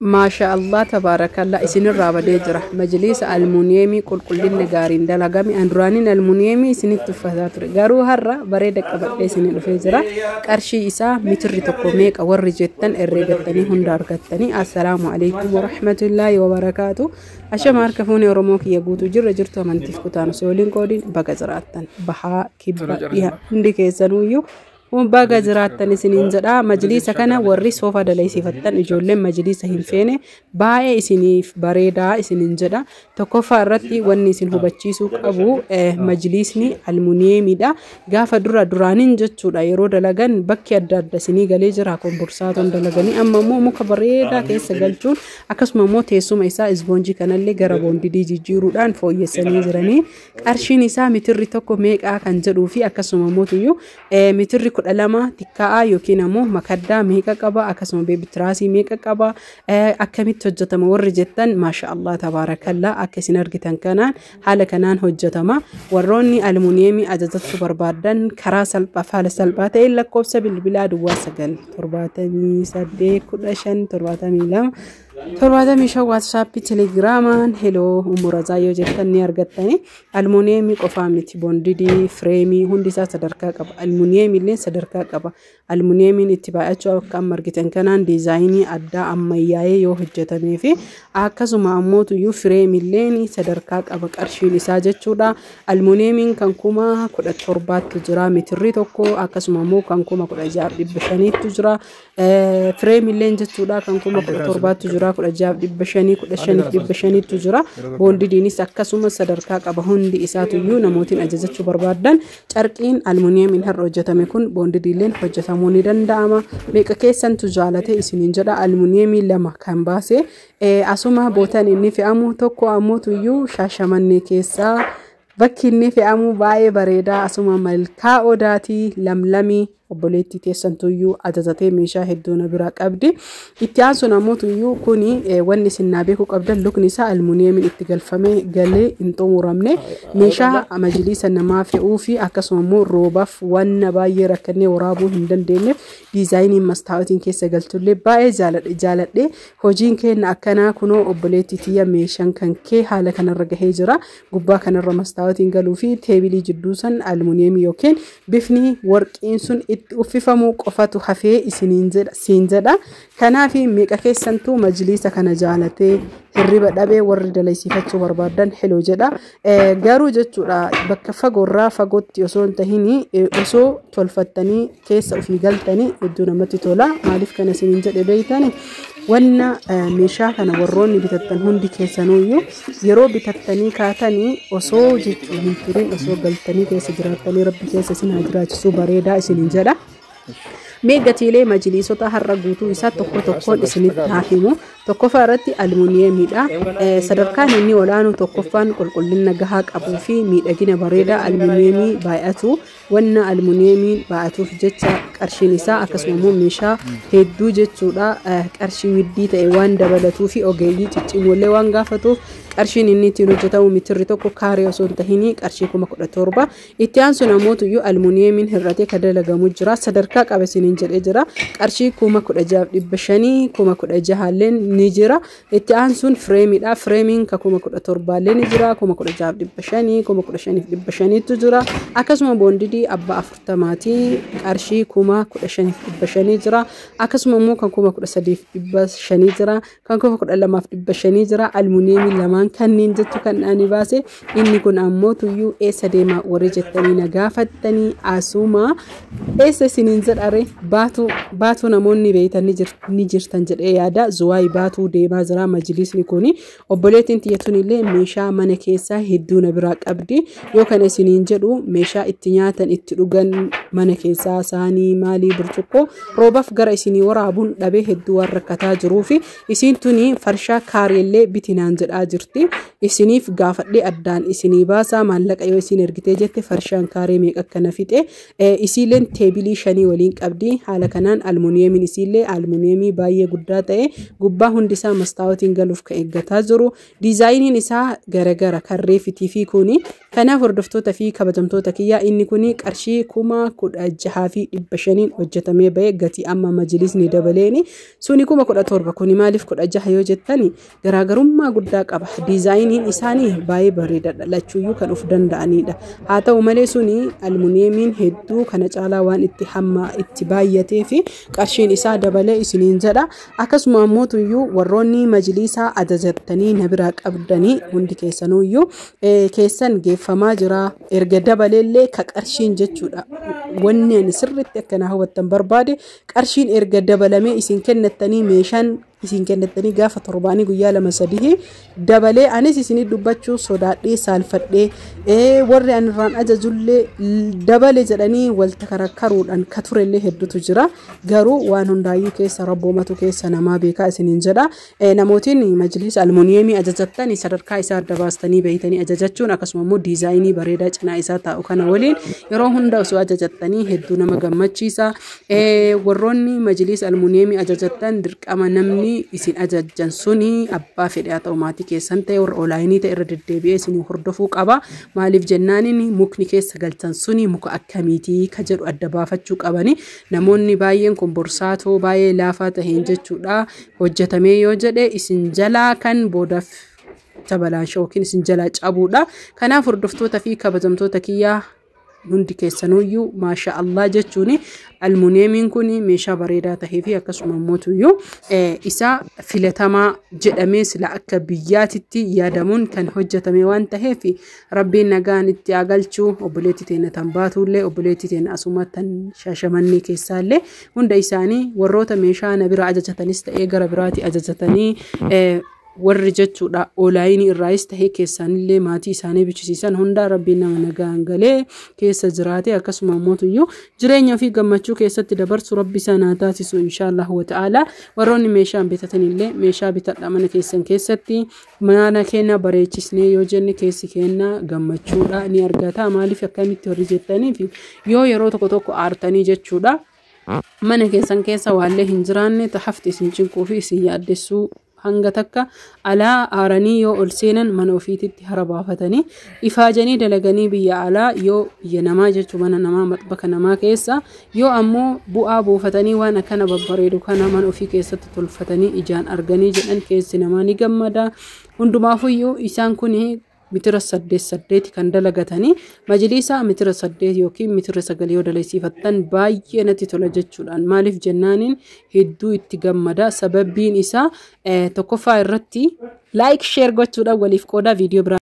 Maasha Allah tabaarakallaa isinirraa badee jira. Majliisa almuuniyeemii qulqullinni gaariin dalagame. An duraaniin almuuniyeemii isinitti uffataa ture. Garuu har'a bareeda qabadhee isinii dhufee jira. Qarshii isaa mitirri tokko meeqa warri jettan herreegattanii hunda argattanii. Assalaamu alaikum warahmatullaahi wabarakaatu. Ashama harka fuunee Oromoo kiyya guutuu jirra jirtu amantiif kutaan osoo waliin qoodiin baga jiraattan. Bahaa kibba dhiha hundi keessanuyyuu baga jiraattan isiniin jedha. Majliisa kana warri soofa dalaysiifattan ijoolleen majliisa hin feene baay'ee isiniif bareedaa isiniin jedha. Tokkoffaa irratti wanni isin hubachiisuu qabu majliisni almuniyeemiidha. Gaafa dura duraaniin jechuudha yeroo dalagan bakki adda adda isinii galee jira komborsaatoon dalaganii amma immoo muka bareedaa keessa galchuun akkasuma immoo teessuma isaa isboonjii kanallee gara boondidii jijjiiruudhaan fooyyessanii jiranii. Qarshiin isaa mitirri tokko meeqaa kan jedhuu fi akkasuma immoo mitirri 12 xiqqaa yookiin ammoo makaddaa meeqa qaba akkasuma beebitiraasii meeqa qaba akkamitti hojjetama warri jettan maasha Allah tabaarakallaa akka isin argitan kanaan haala kanaan hojjetama. Warroonni almuuniyeemii ajajachuu barbaadan karaa salphaa haala salphaa ta'een lakkoofsa bilbilaa duwwaa 9 78 15 72 75 waatsaappii telegiraamaan heloo umurazaa yoo jettan ni argattani. Almuuniyeemii qofaa miti boondidii fireemii hundi isaa sadarkaa qaba. Almuuniyeemii illee sadarkaa qaba. Almuuniyeemiin itti baay'achuu akka amma argitan kanaan diizaayinii addaa ammayyaa'ee yoo hojjetamee fi akkasuma ammootuyyuu fireemilleen sadarkaa qaba qarshiin isaa jechuudha. Almuuniyeemiin kan 17,000 jira mitirri tokko akkasuma immoo kan 16,500 jira. Fireemilleen jechuudha kan 17,000 jira 16,500 15,500 jira. Boondidiinis akkasuma sadarkaa qaba hundi isaatuyyuu namootiin ajajachuu barbaadan carqiin almuuniyeemiin har'a hojjetame kun boondidiileen hojjetamuu ni danda'ama. Meeqa keessantu jaalate isiniin jedha almuuniyeemii lama kan baase asuma bootan inni fe'amu tokko ammootuyyuu Shaashamannee keessaa bakki inni fe'amu baay'ee bareedaa asuma malkaa odaatii lamlamii obboleettii teessantuyyuu ajajatee meeshaa hedduu na biraa qabdi. Itti aansuun ammootuyyuu kuni wanni isin naa beekuu qabdan lukni isaa almuuniyeemiin itti galfamee galee hin xumuramne meeshaa majliisa namaa fe'uu fi akkasuma immoo roobaaf wanna baay'ee rakkannee waraabuu hin dandeenyeef diizaayiniin mastaawotiin keessa galtullee baay'ee jaaladhe jaaladhe hojiin keenya akkanaa kunoo obboleettii tiyya meeshaan kan kee haala kanarra gahee jira gubbaa kanarra mastaawotiin galuu fi teebilii jidduu san almuuniyeemii yookiin bifni warqiin sun itti uffifamuu qofatu hafee isiniin jedha siin jedha. Kanaaf meeqa keessantuu majliisa kana jaalatee hirriba dhabee warri dalaysiifachuu barbaadan heloo jedha. Garuu jechuudha bakka fagoorraa fagootti osoo hin tahin osoo tolfattanii keessa ofii galtanii hedduu namatti tola. Maaliif kana isiniin jedhe beeytani? Wanna meeshaa kana warroonni bitattan hundi keessanuyyuu yeroo bitattanii kaatanii osoo jechuu hin turin osoo galtanii keessa jiraattanii rabbi keessa isin haa jiraachisuu bareedaa isiniin jedha. Mee gatiilee majliisota har'a guutuu isaa tokko tokkoon isinitti haa himu. Tokkoffaa irratti almuuniyeemiidha. Sadarkaan inni olaanu tokkoffaan qulqullina gahaa qabuu fi miidhagina bareedaa almuuniyeemii baay'atu. Wanna almuuniyeemiin baay'atuuf jecha qarshiin isaa akkasuma immoo meeshaa hedduu jechuudha. Qarshii widdii ta'e waan dabalatuu fi ogeeyyii ciccimoollee waan gaafatuuf qarshiin inni ittiin hojjetamu mitirri tokko kaaree osoo hin tahin qarshii 17,000. Itti aansuun ammootuyyuu almuuniyeemiin hir'atee kan dalagamu jira. Sadarkaa qaba isiniin jedhee jira. Qarshii 16,500 16,000 ni jira. Itti aansuun fireemiidha. Fireemiin ka 17,000 ni jira. 16,500 15,500 jira. Akkasuma boondidii abbaa 40 qarshii 15,500 jira. Akkasuma immoo kan 13,500 jira. Kan 12,500 jira. Almuuniyeemii lamaan kanneen jettu kan ani baase inni kun ammoo tuyyuu eessa deema warri jettanii na gaafattanii asuma eessa isiniin jedhare baatuu namoonni beeytan ni jirtan jedhee yaada. Zuwaay baatuu deemaa jira majliisni kuni. Obboleettiin tiyyatuun illee meeshaa mana keessaa hedduu na biraa qabdi. Yoo kana isiniin jedhu meeshaa itti nyaatan itti dhugan mana keessaa saanii maalii burcuqqoo roobaaf gara isinii waraabuun dhabee hedduu waan rakkataa jiruu fi isiin tuni farshaa kaareellee bitinaan jedhaa jirti. Isiniif gaafadhee addaan isinii baasaa maallaqa yoo isin ergitee jette farshaan kaaree meeqa akkana fixe isiileen teebilii 5 waliin qabdi. Fi haala kanaan almuuniyeemiin isiillee almuuniyeemii baay'ee guddaa ta'e, gubbaa hundi isaa mastaawotiin galuuf kan eeggataa jiru. Diizaayiniin isaa garagara kan reefitii fi kuni. Kanaaf hordoftoota fi kabajamtoota kiyyaa, inni kuni qarshii 16,500n hojjetamee ba'e. Gatii amma majlisni dabaleeni suni 17,000, kuni maaliif 16 yoo jettani, garaagarummaa guddaa qaba. Diizaayiniin isaanii baay'ee bareedaadha. Lachuuyyuu kan of danda'anidha. Haa ta'u malee suni almuuniyeemiin hedduu kana caalaa waan itti hamma itti baay'atee fi qarshiin isaa dabalee isiniin jedha. Akkasuma ammoo warroonni majlisaa ajajattanii na biraa qabdanii hundi keessanuyyuu keessan geeffamaa jira. Erga dabaleellee ka qarshiin jechuudha. Wanni ani sirriitti akka naa hubattan barbaade, qarshiin erga dabalamee isin kennattanii, meeshaan isin kennattanii gaafa torbaanii guyyaa lama sadii dabalee, anis isinii dubbachuu sodaadhee saalfadhee, warri ani irraan ajajullee dabale jedhanii walta karakkaruudhaan ka turellee hedduutu jira. Garuu waan hundaayyuu keessa rabboomatu keessa namaa beekaa isiniin jedha. Namootiin majlisa almuuniyeemii ajajattan sadarkaa isaa adda baastanii beeytanii ajajachuun, akkasuma immoo diizaayinii bareedaa cinaa isaa taa'u kana waliin yeroo hunda osoo ajajattanii hedduu nama gammachiisa. Warroonni majlisa almuuniyeemii ajajattan, dirqama namni isin ajajjan suni abbaa fedhe haa ta'u, maatii keessan ta'e, warra onlaayinii ta'e, irra deddeebi'ee isin hordofuu qaba. Maaliif jennaaniin, mukni keessa galchan suni muka akkamiitii ka jedhu adda baafachuu qabani. Namoonni baay'een kun borsaatoo baay'ee laafaa taheen jechuudha hojjetamee yoo jedhe isin jalaa kan boodaaf tabalaasha yookiin isin jalaa cabuudha. Kanaaf hordoftoota fi kabajamtoota kiyyaa, hundi keessanuyyuu maasha Allah jechuun, almuuniyeemiin kun meeshaa bareedaa tahee fi akkasuma immoo isa filatamaa jedhamee sila akka biyyaatitti yaadamuun kan hojjetame waan taheef, rabbiin nagaan itti agalchuu. Obboleettii teenya tan baatullee, obboleettii teenya asuma tan Shaashamannee keessaallee, hunda isaanii warroota meeshaa na bira ajajatanis ta'ee gara biraatti ajajatanii, warri jechuudha onlaayinii irraayis tahee keessaanillee maatii isaanii bichisiisan hundaa, rabbiin nama nagaan galee keessa jiraate, akkasuma immoo jireenya ofii gammachuu keessatti dabarsu rabbi sanaa taasisu, inshaallah wa ta'ala. Warroonni meeshaan bitatanillee meeshaa bitadha. Mana keessan keessatti mana keenya bareechisnee yoo jenne keessi keenya gammachuudha ni argata. Maaliif akkamitti warri jettaniif, yoo yeroo tokko tokko aartanii jechuudha mana keessan keessa waallee hin jiraanne, hafti isin cinquu fi isin yaaddessuu hanga takka alaa aaranii yoo ol seenan, mana ofiititti hara baafatanii ifaajanii dalaganii biyya alaa yoo biyya namaa jechuu mana namaa maxbaka namaa keessa yoo ammoo bu'aa buufatanii waan akkana babbareedu kana mana ofii keessatti tolfatanii ijaan arganii jedhan, keessi namaa ni gammada. Hundumaafuyyuu isaan kun mitira 8 8 kan dalagatanii, majliisa mitira 8 yookiin mitira 9 yoo dalaysiifattan baay'ee natti tola jechuudhaan. Maaliif jennaaniin hedduu itti gammada. Sababbiin isaa tokkoffaa irratti like, share gochuudhaan waliif qoodaa. Viidiyoo biraa.